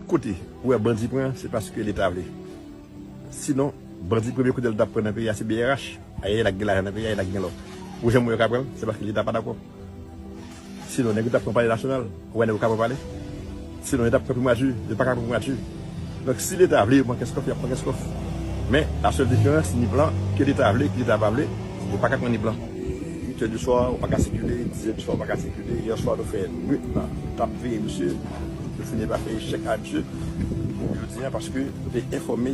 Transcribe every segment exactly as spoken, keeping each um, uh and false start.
Kote ou wè bandi pran, se paske Leta vle. Sinon, bandi premye kote l t ap pran nan peyi a se B R H. Ayayay, l ap gen lajan nan peyi a, l ap gen lò. Ou janm wè yo ka pran l, se paske Leta pa dakò. Sinon, nèg yo t ap pran Palè Nasyonal, ou wè nèg yo ka pran palè. Sinon, yo t ap pran Primati, yo pa ka pran Primati. Donk, si Leta vle yo pran Kenskòf, y ap pran Kenskòf. Men, la sèl diferans, ni plan, ke Leta vle, ke Leta pa vle, yo pa ka pran ni plan. Uit è di swa, ou pa ka sikile, diz è di swa, ou pa ka sikile. Yè swa, nou fè nwit la, nou t ap veye misye, nou fini pa fè echèk a misye. Jodi a, paske nou te enfòme,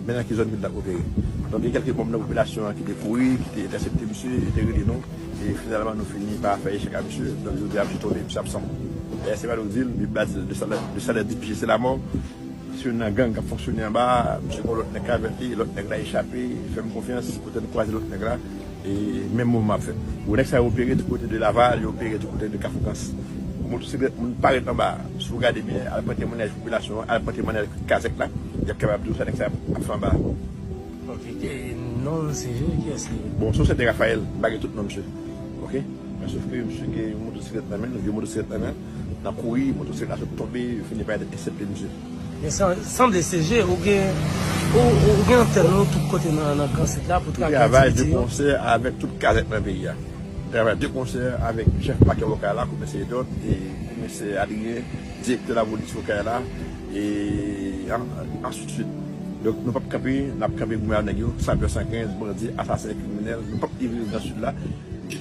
men nan ki zòn ke l t ap opere. Donk, gen kèlke manm nan popilasyon an ki te kouri, ki te entèsepte misye, yo te rele nou, e finalman, nou fini pa fè echèk a misye. Donk, jodi a, misye tonbe, misye absan. Dayè, se pa nou di l, Bib la di l, le salaire, le salaire du péché, c'est la mort. Se youn nan gang k ap fonksyone anba a, misye gen yon lòt nèg k avèk li, lòt nèg la echape, fè m konfyans, kote n kwaze lòt nèg la, e menm mouvman ap fèt. Bon, nèg sa yo opere di kote de Laval, yo opere di kote de Kafou Kans. Motosiklèt, moun parèt anba a. Si w gade byen, al pran temwayaj popilasyon an, al pran temwayaj kazèk la, y ap kapab di w sa nèg sa ap fè anba a. Ok, e non l se Jean, kiyès li ye? Bon, se yon sèten Raphaël, m pa gen tout non misye. Ok? Men sof ke misye gen yon motosiklèt nan men l, vye motosiklèt nan men l, nan kouri, motosiklèt la sot tonbe, yo fini pa entèsepte misye. Men san, sanble se je, ou gen, ou, ou gen antèn ou tout kote nan, nan Gran Sid la pou travay de konsè avèk tout kazèk nan peyi a. Travay de konsè avèk chèf pakè Okay la, komisè Edot, e komisè Adrien, direktè lapolis Okay la, e an, answit swit. Donk, nou p ap kanpe, n ap kanpe goumen ak nèg yo, sapè san kenz, bandi, asasen, kriminèl, nou p ap livre Gran Sid la.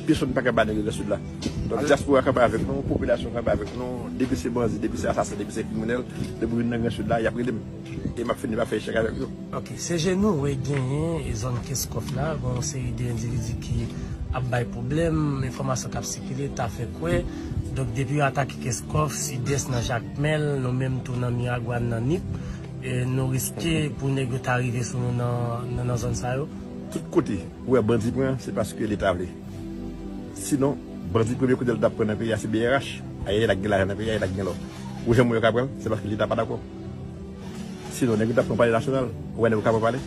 Pèsonn pa ka ba nèg yo Gran Sid la. Donk, dyaspora kanpe avèk nou, popilasyon kanpe avèk nou, depi se bandi, depi se asasen, depi se kriminèl, depi w vin nan Gran Sid la, y ap rele m. E m ap fini pa fè echèk avèk yo. Ok, se je nou wè genyen e zòn Kenskòf la, gen yon seri de endividi ki ap bay pwoblèm, enfòmasyon k ap sikile ta fè kwè. Donk, depi yo atake Kenskòf, Sidès nan Jakmèl, nou menm tou nan Miragwàn, nan Nip, e nou riske pou nèg yo ta rive sou nou nan, nan, nan zòn sa yo. Tout kote ou wè bandi pran, se paske Leta vle. Sinon, bandi premye kote l t ap pran nan peyi a se B R H. Ayayay, l ap gen lajan nan peyi a, l ap gen lò. Ou janm wè yo ka pran l, se paske Leta pa dakò. Sinon, nèg yo t ap pran Palè Nasyonal, ou wè nèg yo ka pran palè.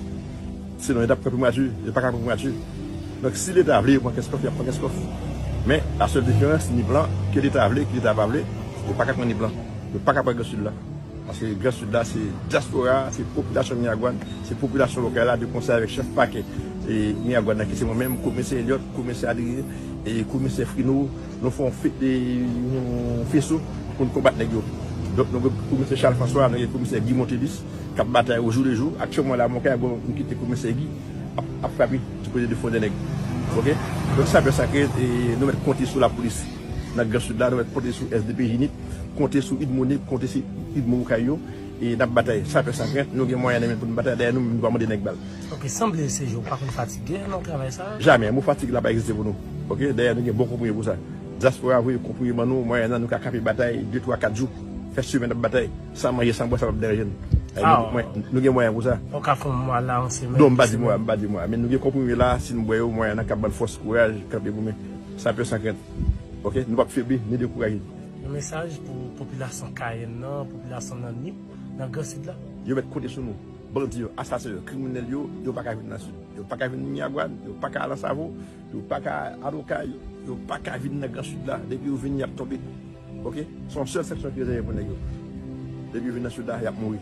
Sinon, yo t ap pran Primati, yo pa ka pran Primati. Donk, si Leta vle yo pran Kenskòf, y ap pran Kenskòf. Men, la sèl diferans, ni plan, ke Leta vle, ke Leta pa vle, yo pa ka pran ni plan. Yo pa ka pran Gran Sid la. Paske Gran Sid la, se dyaspora, se popilasyon Miragwàn, se popilasyon Okay la, de konsè avèk chèf pakè e Miragwàn nan, ki se mwen menm, komisè Elliot, komisè Adrien, e komisè Frino, nou fè yon fe-, e, yon feso pou n konbat nèg yo. Donk, nou gen komisè Charles François, nou gen komisè Guy Montelus, k ap batay o jou le jou. Aktyèlman la, mwen ka bon, m kite komisè Guy ap, ap frape di kote de Fondènèg. Ok? Donk, sapè san kenz, e, nou mèt konte sou lapolis nan Gran Sid la, nou mèt konte sou S D P G Nip, konte sou Udmo Nip, konte sou Udmo Okay yo, e n ap batay. Sapè san kenz, nou gen mwayen nan men pou n batay, dayè nou menm nou pa mande nèg bal. Ok, sanble se je ou pa konn fatige nan travay sa? Jamè, mo fatig la pa egziste pou nou. Ok, dayè nou gen bon konprime pou sa. Dyaspora voye konprime ban nou, mwayen nan nou ka kanpe batay de, twa, kat jou, fè semèn n ap batay, san manje, san bwè, sa p ap deranje n. Ay, nou, mwen, nou gen mwayen pou sa. Ou ka fè yon mwa la, yon semèn, de semèn. Non, m pa di mwa, m pa di mwa. Men nou gen konprime la, si n bwè yo, mwayen nan k ap ban n fòs, kouraj, kanpe goumen. Sapè san kenz. Ok, nou p ap febli, ni dekouraje. Yon mesaj pou popilasyon Kayèn nan, popilasyon nan Nip, nan Gran Sid la. Yo mèt konte sou nou. Bandi yo, asasen yo, kriminèl yo, yo pa ka vin nan Sid. Yo pa ka vin Miragwàn, yo pa ka al Ansavo, yo pa ka al Okay, yo, yo pa ka vin nan Gran Sid la. Depi yo vini, y ap tonbe. Ok? Se yon sèl sanksyon ki rezève pou nèg yo. Depi yo vin nan Sid la, y ap mouri.